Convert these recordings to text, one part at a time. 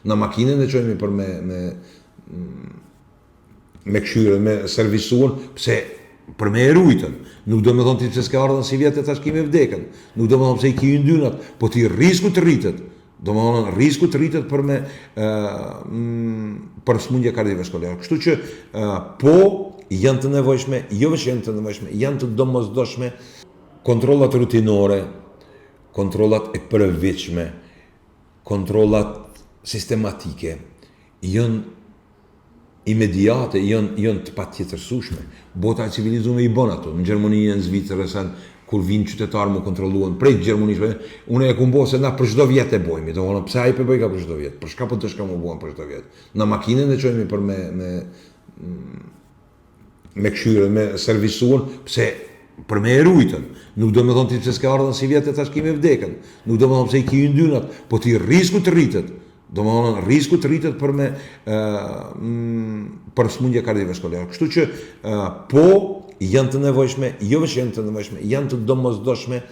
Na makinën e çojmë për me me me kqyrën, me servisuan, pse për me e rujtën. Nuk do me thonë ti pse s'ke ardhën sivjet e tash ki me vdekën. Nuk do me thonë pse i ki yndynat, po ti risku të rritet. Do me thonë risku të rritet për me për sëmundje kardiovaskulare. Kështu që po janë të nevojshme, jo veç janë të nevojshme, janë të domosdoshme kontrollat rutinore, kontrollat e përvitshme, kontrollat sistematike, janë imediate, janë janë të patjetërsueshme. Bota e civilizuar i bën ato. Në Gjermani e në Zvicër e sen kur vijnë qytetarë mu kontrolluan prej Gjermanisë, unë e kum bo se na për çdo vjet e bojmë, domethënë pse ai po bëjka për çdo vjet? Për çka po dëshka mu bën për çdo vjet? Na makinën e çojmë për me me me kqyrën, me servisuan, pse për me e rujtën. Nuk do me thonë ti pse s'ke ardhën sivjet e tash ki me vdekën. Nuk do me thonë pse i ki yndynat, po ti risku të rritet. Domethënë risku të rritet për me për sëmundje kardiovaskulare. Kështu që po janë të nevojshme, jo veç janë të nevojshme, janë të domosdoshme,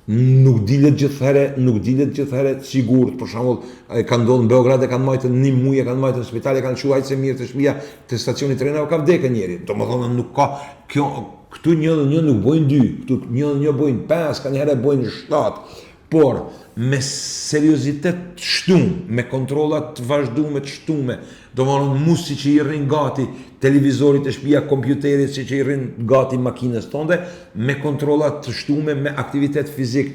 nuk dilet gjithëherë, nuk dilet gjithëherë sigurt, për shembull, e ka ndodhur në Beograd e kanë majtën një muaj, e kanë majtën në spital, e kanë çu hajt se mirë te shtëpia, te stacioni i trenave ka vdekë njeri. Domethënë nuk ka kjo këtu një dhe një nuk bojnë dy, këtu një dhe një bojnë pesë, kanjëherë bojnë shtatë. Por, me seriozitet të shtum, me kontrolla të vazhdume të shtume, domethënë mu si që i rrin gati televizorit te shpia, kompjuterit, si që i rrin gati makinës tonde, me kontrolla të shtume, me aktivitet fizik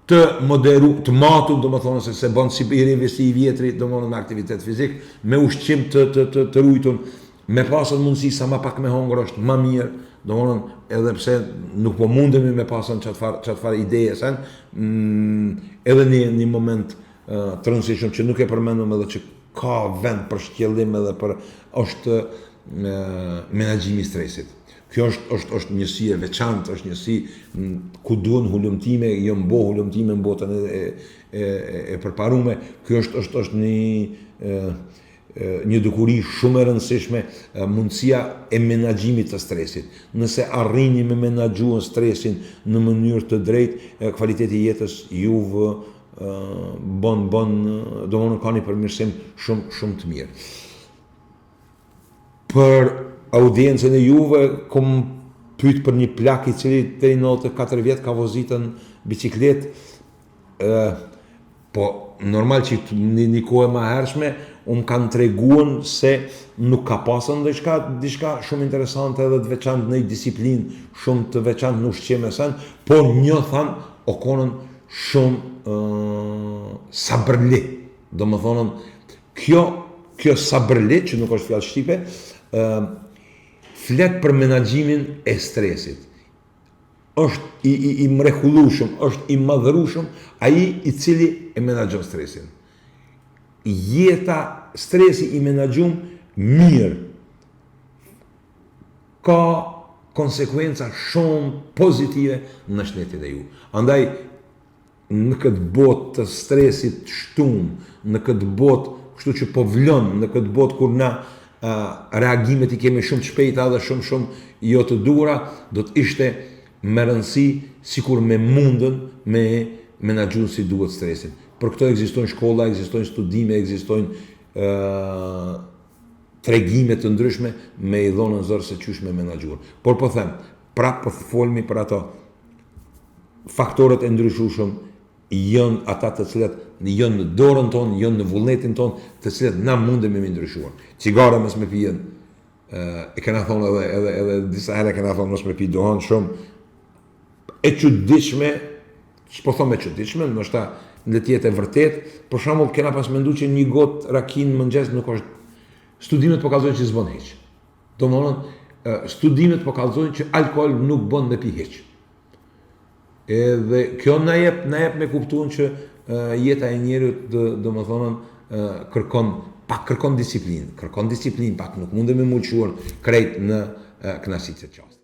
të moderu, të matun, domethënë se se bën si i rivi si i vjetri, domethënë me aktivitet fizik, me ushqim të të të, të rujtun, Me pasën mundësi sa ma pak me hongër është ma mirë, domethënë edhe pse nuk po mundemi me pasën qatë farë, qatë farë ideje sen, mm, edhe një, një moment uh, të rëndësishëm që nuk e përmendëm edhe që ka vend për shtjellim edhe për është uh, menaxhimi i stresit. Kjo është është është njësi e veçantë, është njësi ku duhen hulumtime, janë bo hulumtime në botën e e e, e përparume. Kjo është është është një e, një dukuri shumë e rëndësishme mundësia e menaxhimit të stresit. Nëse arrini me menaxhu stresin në mënyrë të drejtë, kvaliteti i jetës juve bën bën domethënë ka një përmirësim shumë shumë të mirë. Për audiencën e juve kom pyet për një plak i cili deri 94 vjet ka vozitën bicikletë ë Po, normal që një, një kohë më hershme, unë kanë treguan se nuk ka pasën diçka, diçka shumë interesante edhe të veçantë në një disiplinë shumë të veçantë në ushqim e sen, por një thanë, o konën shumë uh, sabërli. Domethënë, kjo, kjo sabërli, që nuk është fjalë shqipe, uh, flet për menaxhimin e stresit. është i, i, i mrekullueshëm, është i madhërueshëm ai i cili e menaxhon stresin. Jeta, stresi i menaxhum mirë ka konsekuenca shumë pozitive në shëndetin e ju. Andaj në këtë botë të stresit të shtum, në këtë botë kështu që po vlon, në këtë botë kur na reagimet i kemi shumë të shpejta dhe shumë shumë jo të duhura, do të ishte me rëndësi sikur me mundën me menaxhu si duhet stresin. Për këto ekzistojnë shkolla, ekzistojnë studime, ekzistojnë ë tregime të ndryshme me i dhonën zor se qysh me menaxhu. Por po them, prapë po folmi për ato faktorët e ndryshueshëm janë ata të cilët janë në dorën tonë, janë në vullnetin tonë, të cilët na mundemi me ndryshuar. Cigare mos me pijen, e kena thonë edhe edhe edhe disa herë kena thonë mos me pi duhan shumë e çuditshme, s'po thom e çuditshme, ndoshta le të jetë e vërtet, për shembull kena pas mendu që një gotë raki në mëngjes nuk është studimet po kallzojnë që s'bën hiç. Domethënë studimet po kallzojnë që alkool nuk bën me pi hiç. Edhe kjo na jep na jep me kuptuar që jeta e njeriut do domethënë kërkon pak kërkon disiplinë, kërkon disiplinë pak, nuk mundemi m'u lëshuar krejt në kënaqësitë e çastit.